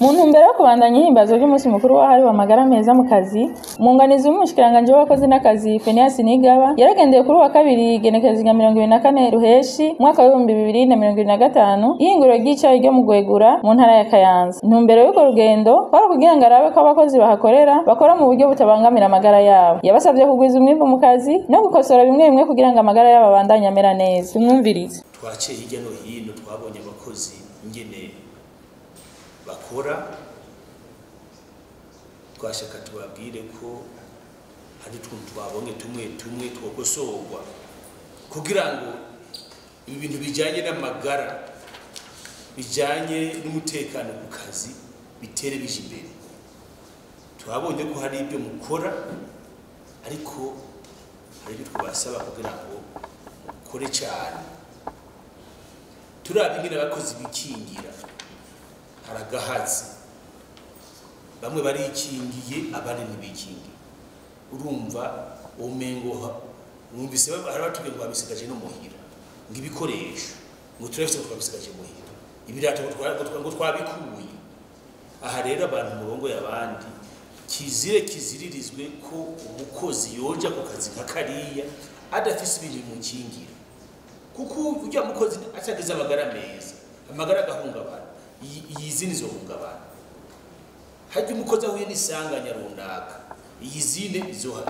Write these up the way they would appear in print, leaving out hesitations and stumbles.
Mu ntumbero yo kubandanya ihimbazwa ry'umunsi mukuru wahariwe amagara meza mu kazi, umwunganizi w'umushikiranganji w'abakozi n'akazi Phineas Nigaba yaragendeye kuri uwa kabiri igenekerezo rya 24 Ruheshi umwaka wa 2025 ihinguriro ry'icayi ryo mu Gwegura mu ntara ya Kayanza. Intumbero y'urwo rugendo kwari ukugira ngo arabe ko abakozi bahakorera bakora mu buryo butabangamira amagara yabo. Yabasavye kugwiza umwimbu mu kazi no gukosora bimwe bimwe kugira ngo amagara yabo abandanye amera neza. Tumwumvirize. Twaciye hirya no hino, twabonye abakozi ingene bakora. Twashaka tubabwire ko hari utuntu twabonye tumwe tumwe twokosorwa kugira ngo ibi bintu bijyanye n'amagara, bijyanye n'umutekano ku kazi bitere bije imbere. Twabonye ko hari ibyo mukora, ariko hari ibyo twabasaba kugira ngo mukore cyane. Turaba ingene abakozi bikingira, haragahazi. Bamwe barikingiye, abandi ntibikingiye. Urumva umengo wumvise hari abatubwiye ngo babisigaje no muhira, ngo ibikoresho ngo turabifise, ngo twabisigaje muhira, ibirato ngo twabikuye aha. Rero abantu murongo y'abandi, kizire kiziririzwe ko umukozi yoja ku kazi nka kariya adafise ibintu bimukingira, kuko ujya mukozi atagize amagara meza, amagara agahungabana, iyi zini izohungabana. Harya umukozi ahuye n'isanganya runaka, iyi zine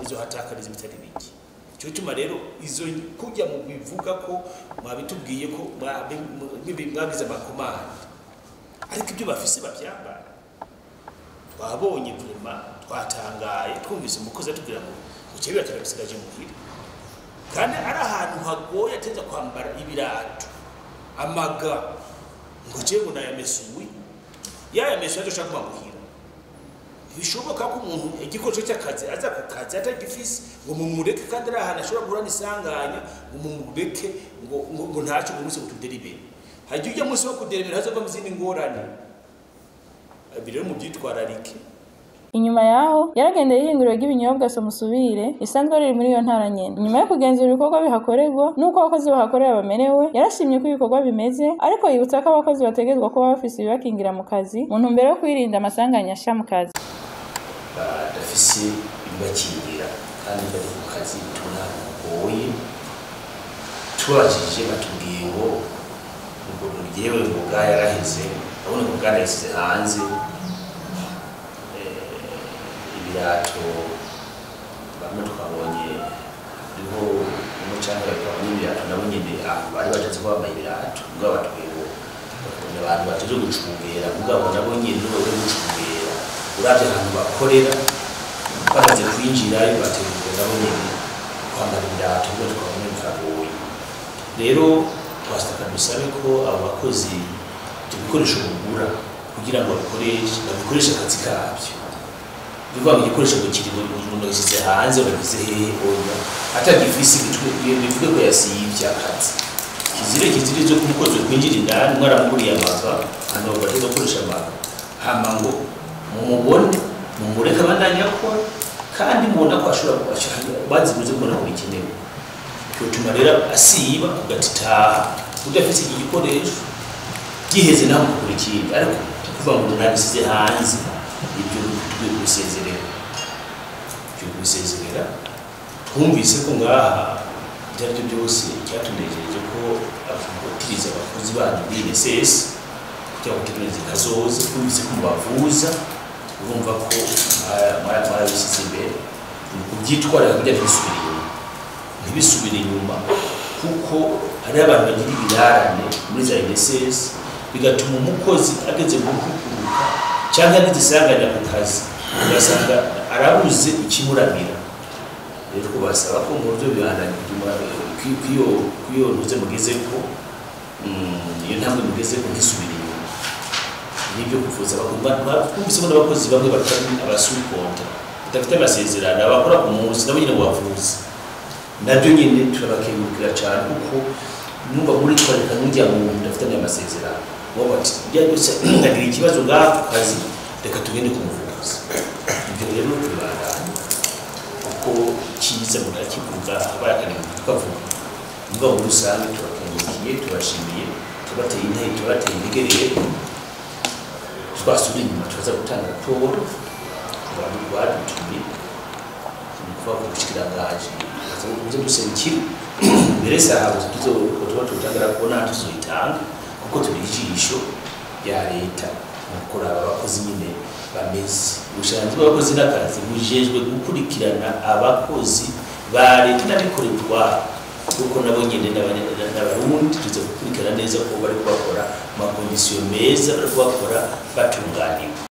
izohatakariza ibitari bike. Icyo gituma rero izo kujya mu bivuga ko mwabitubwiye ko mwagize amakomande, ariko ibyo bafise bavyambara. Twabonye, vraiment twatangaye twumvise umukozi atubwira ngo uce biratara bisigaje muhira, kandi ari ahantu hagoye ateza kwambara ibirato, amaga, ngo je ngo nayamesuye, yayamesuye azoshaka kuba muhira. Ntibishoboka ko umuntu igikoresho cy'akazi aza ku kazi atagifise ngo mumureke, kandi ari ahantu ashobora guhura n'isanganya, ngo mumureke ngo ntacyo, ngo umunsi ngo tuderibere. Hajya ujya munsi wo kuderibera hazovamo izindi ngorane. Ibi rero mubyitwararike. Inyuma yaho yaragendeye ihinguriro ry'ibinyobwa Somusubire risanzwe riri muri iyo ntara nyene. Inyuma yo kugenzura ibikorwa bihakorerwa n'uko abakozi bahakorera bamerewe, yarashimye ko ibikorwa bimeze, ariko yibutsa ko abakozi bategerezwa kuba bafise ibibakingira mu kazi mu ntumbero yo kwirinda amasanganya asha mu kazi. Badafise ibibakingira kandi bari ku kazi, tubona kugoye. Tubajije batubwiye ngo yewe ngo bwa yaraheze, urabona ngo bwarayisize hanze. Ibirato bamwe twabonye hariho umucanga, twabonye ibirato nabo nyene aho bari batatse ko bambaye ibirato, mugabo batubwiye ngo bakabona abantu bateje gucungera, mugabo nabo nyene n'ubu bari gucungera. Uravye ahantu bakorera, bamaze kwinjirayo bateguye nabo nyene kwambara ibirato, ngo twabonye biragoye. Rero twasaka dusabe ko abo bakozi ibyo bikoresho bugura kugira ngo babikoreshe, babikoreshe akazi kabyo. Bivuga ngo igikoresho ngo kiri ngo umuntu yashyize hanze, bageze hehe? Oya, atagifise bivuge ko yasivye akazi. Kizire kizire zo kumukozi kwinjira indani mwaramuguriye amaga, hano baje gukoresha amaga, hama ngo mumubone, mumureke abandanye akora, kandi mubona ko ashobora baziguze, mubona ko bikenewe. Cyotuma rero asiba ugati taha udafise iki gikoresho, giheze naho mukora ikindi. Ariko kuvuga ngo nabisize hanze, ibyo tukwiye kubisezerera, tukwiye kubisezerera. Twumvise ko ngaha ibyo ari byo byose cyatunejeje ko abatiriza abakozi banyu muri INSS kugira ngo tegereze kazoza. Twumvise ko mubavuza, urumva ko mwarabishyize imbere ni ukubyitwarira kugira ntibisubire inyuma, ntibisubire inyuma, kuko hariho abantu bagira ibirarane muri za INSS, bigatuma umukozi ageze mu kukuruka cyangwa ageze isanganya ku kazi, ugasanga arabuze ikimuramira. Rero twabasaba ko mu buryo bibandanya kwiyo ntuze mugeze ko iyo ntambwe mugeze ko ntisubire inyuma. N'ibyo kuvuza, twumvise ko n'abakozi bamwe batari abasukonta, badafite amasezerano, abakora ku munsi, nabo nyine bavuze. Nabyo nyine turabakengurukira cyane, kuko numva muri twareka n'ujya mu muntu udafitanye amasezerano, wowe bati ibyo byose ndagira ikibazo ngaha ku kazi, reka tugende kumuvuza. Ibyo rero tubandanya, kuko cyiza umuntu arakivuga, abaye akantu tukavuga. Mugabo muri rusange turakengurukiye, turashimiye, tubateye intege, tubateye intege. Rero Twasubira inyuma, turaza gutanga raporo badutumye, ni ukuvuga ku bushikiranganji buze duserukira. Mbere saha gusa tuba tutanga raporo, nta tuzoyitanga, kuko turi ijisho rya leta mu kuraba abakozi nyine bameze. Ubushikiranganji bw'abakozi n'akazi bujejwe gukurikirana abakozi ba leta n'abikorera utwabo, kuko nabo nyine n'Abarundi. Tuza gukurikirana neza ko bari kubakora mu ma conditions meza, bari kubakora batunganiwe.